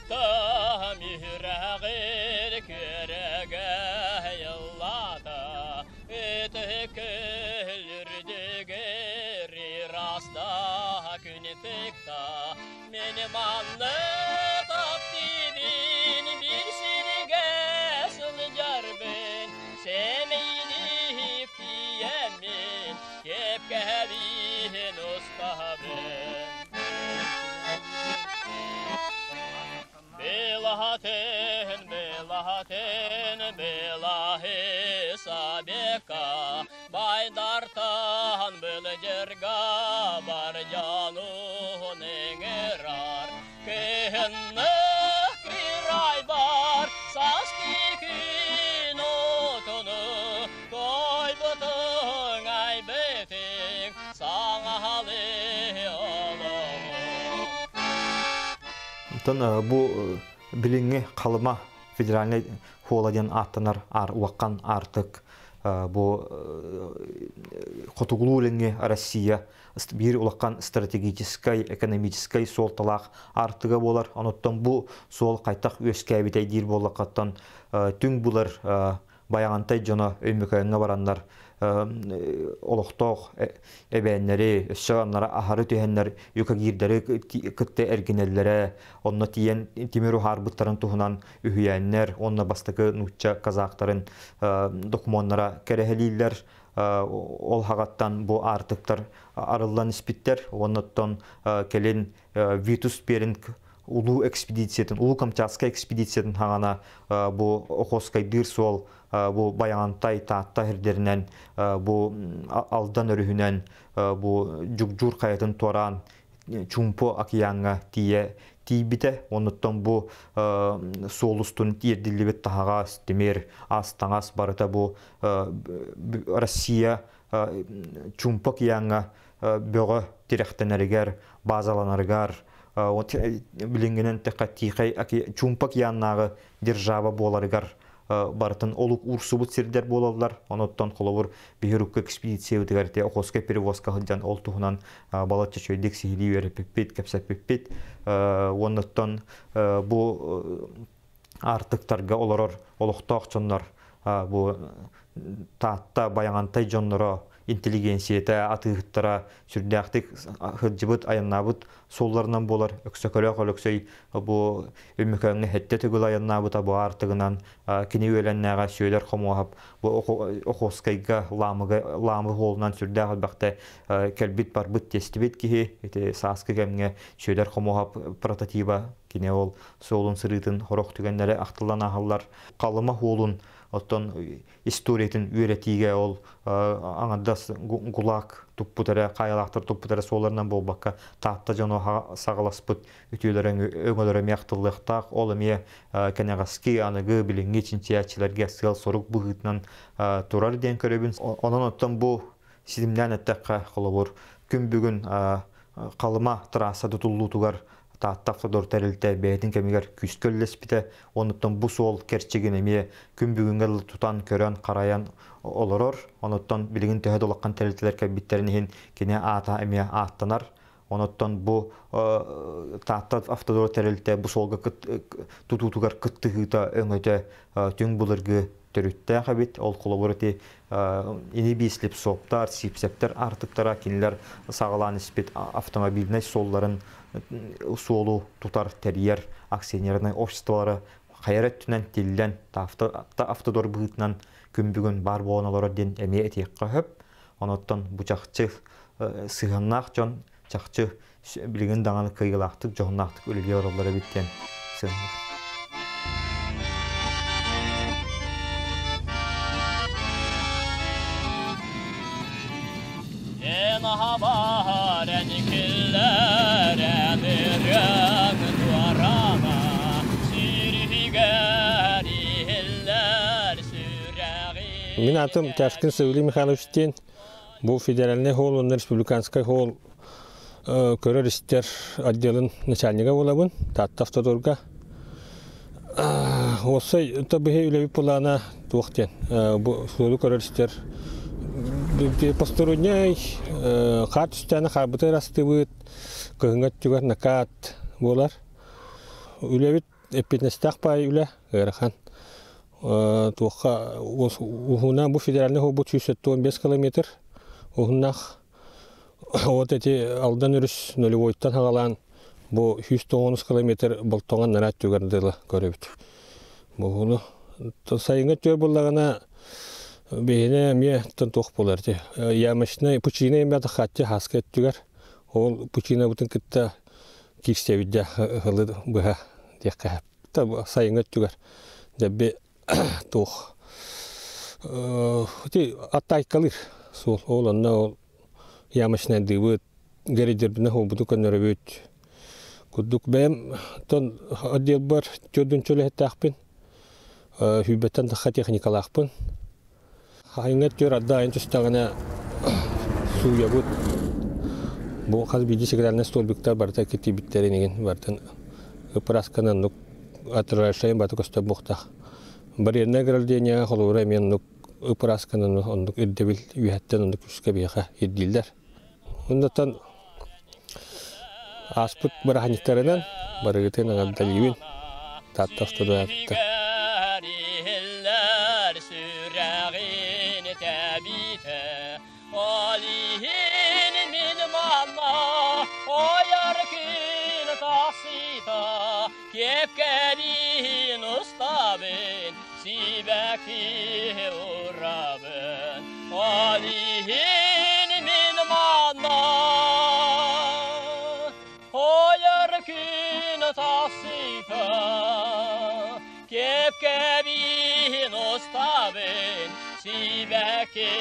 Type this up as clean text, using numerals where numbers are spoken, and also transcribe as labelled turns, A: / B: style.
A: Таптам үрэҕин күөрэгэй ыллаата, Ытык үрдүгэр ыраста күн тыкта. Мин манна таптыыбын биир сиргэ сылдьарбын, Сэмэйдик тиийэммин, кэпкэбин устабын. Белаһатын, белаһатын, белаһы сабека, Байдартан былдьырга бар дьонун ыҥырар. Кыһынны кырай бар, сааскы күн отуну, Тойбутуҥ айбытыҥ, саҥаһалы олоҕу.
B: Онтон бу билиҥҥи Халыма федеральнай хуола диэн ааттанар улахан аартык бу хотугулуу-илиҥҥи Россия биир улахан стратегическай, экономическай суолталаах аартыга буолар. Онуттан бу суол хайтах үөскээбитэй диир буоллаххаттан түҥ булар Байаҕантай дьоно Өймөкөөҥҥө бараннар олохтоох эбээннэри, өссө аннара аһары түһэннэр юкагирдары кытта эргинэллэрэ, онно тиийэн тимир уһаарбыттарын туһунан үһүйээннэр уонна бастакы нуучча казактарын докумуоннара кэрэһэлииллэр. Ол хаҕаттан бу аартыктар арыллан испиттэр. Уоннаттан кэлин Витус Перинг улуу экспедициятын, Улуу Камчатскай экспедициятын хаҥана бу Охотскайдыыр суол бу Байаҕантай, Таатта сирдэринэн, бу Алдан өрүһүнэн, бу Дьугдьуур хайатын туораан Чуумпу океаҥҥа тиийэ тиийбитэ. Оннуттан бу суол устун тиэрдиллибит таһаҕас, тимир, ас-таҥас барыта бу Россия Чуумпу океаҥҥа бөҕө тирэхтэнэригэр, базаланарыгар, билиҥҥинэн эттэххэ Тихай Чуумпу океаннааҕы держава буоларыгар барытын олук уурсубут сирдэр буолаллар. Онуттан холобур биһи урукку экспедициябытыгар те Охотскай перевозка сылдьан ол туһунан балачча үчүгэйдик сиһилии үөрэппиппит, кэпсэппиппит. Уоннуттан бу аартыктарга олорор олохтоох дьоннор бу Таатта, Байаҕантай дьонноро интеллигенцията, атыыһыттара сүрдээхтик сылдьыбыт, айаннаабыт суолларынан буолар. Өксөкөлөөх Өлөксөй бу Өймөкөөҥҥө сэттэ төгүл айаннаабыта бу аартыгынан кини үөлэннээҕэ Сүөдэр Хомуоһап бу Охуоскайга Лаамыга Лаамы суолунан сүрдээх элбэхтэ кэлбит барбыт тиэстибит киһи. Ити сааскы кэмҥэ Сүөдэр Хомуоһап прототиба кини ол суолун сырыытын сорох түгэннэри ахтыллан ааһаллар. Халыма суолун оттон историятын үөрэтиигэ ол аҥардас ГУЛАГ туппут эрэ, хаайалаахтар туппут эрэ суолларынан буолбакка, Таатта дьоно саҕаласпыт үтүөлэрэ өҥөлөрө эмиэ ахтыллыахтаах. Ол эмиэ кэнэҕэски аныгы билиҥҥи чинчийээччилэргэ сыал-сорук быһыытынан турар диэн көрөбүн. Онон оттон бу ситимнээн эттэххэ, холобур, күн бүгүн Халыма трасса тутуллуутугар Таатта Автодор тэрилтэ бэйэтин кэмигэр күүскэ үлэлэспитэ. Онуттан бу суол кэрчигин эмиэ күн бүгүҥҥэ дылы тутан, көрөн, харайан олорор. Онуттан билигин төһө да улахан тэрилтэлэр кэлбиттэрин иһин кини аата эмиэ ааттанар. Онуттан бу Таатта Автодор тэрилтэ бу суолга тутуутугар кыттыһыыта өҥөтө түҥ былыргы төрүттээх эбит. Ол холобур ити ини слепсоптар, сипсептэр аартыктара кинилэр саҕалаан испит автомобильнай суолларын суолу тутар, тэрийэр акционернай обществолары хайа өттүнэн тиллэн автодор быһыытынан күн бүгүн баар буолан олорор диэн эмиэ этиэххэ сөп. Онуттан бу чахчы сыһыаннаах дьон чахчы билигин даҕаны кыайыылаахтык, дьоһуннаахтык үлэлии олороллор эбит диэн сыаналыыр.
A: Эн аһабар эн киллэр эн ырыаҥ туорама сиригэр иһиллэр сүрэҕи
C: Мин атым Тяжкин Савелий Михайлович диэн бу федеральный холл уонна республиканскай холл көрөр-истэр отделын начальнига буолабын Таатта автодорга. Уопсай биһи үлэбит былаана туох диэн бу суолу көрөр-истэр посторонняй хаар түстээнэ хаалбыты ырастыыбыт, кыһыҥҥы өттүгэр накат буолар. Үлэбит Эппиэтинэстээх баай үлэ ыарахан. Туохха уһуна бу федеральный холбут 175 километр уһуннаах. Вот эти Алдан өрүс нулевойтан хагалаан бу 190 километр болтоҥон нараат түгэр дылы көрөбүт. Буһуну сайыҥҥы түөр буллаҕына биһине эмиэ туох буолар ти ямочнай пучина эмиэ хатчы хаска өттүгэр ол пучинабытын кытта киирсэбит дьэ ылы быһа диэххэ сайыҥҥы өттүгэр дьэбби туох ити аттайкалыыр суол ол онно ол ямочнайдыыбыт гэридербинэ холбуту көннөрөбүт курдук бэйэм тон отделбар төрдүн чөлөһөттаахпын сүүрбэттэн тахха техникалаахпын Хаһыҥҥа түөр арда айан түстэҕинэ сууйабыт. Бу хас биирдии сигнальнай столбиктар барыта киртийбиттэрин игин барытын ыпырасканы оннук отражение барыта көстөр буохтаах. Барьерное ограждение холобура эмиэ оннук ыпырасканы оннук ирдэбил үөһэттэн оннук күүскэ биһиэхэ ирдииллэр. Оннуттан ааспыт бырааһынньыктарынан барыгытын эҕэрдэлиибин. Таатта устудуйаатыттан.
A: Сүрэҕин тэбиитэ Ол иһин мин манна ойор күн тахсыыта Кэпкэбин устабын, сибэкки урабын Ол иһин мин манна ойор күн тахсыыта Кэпкэбин устабын, сибэкки.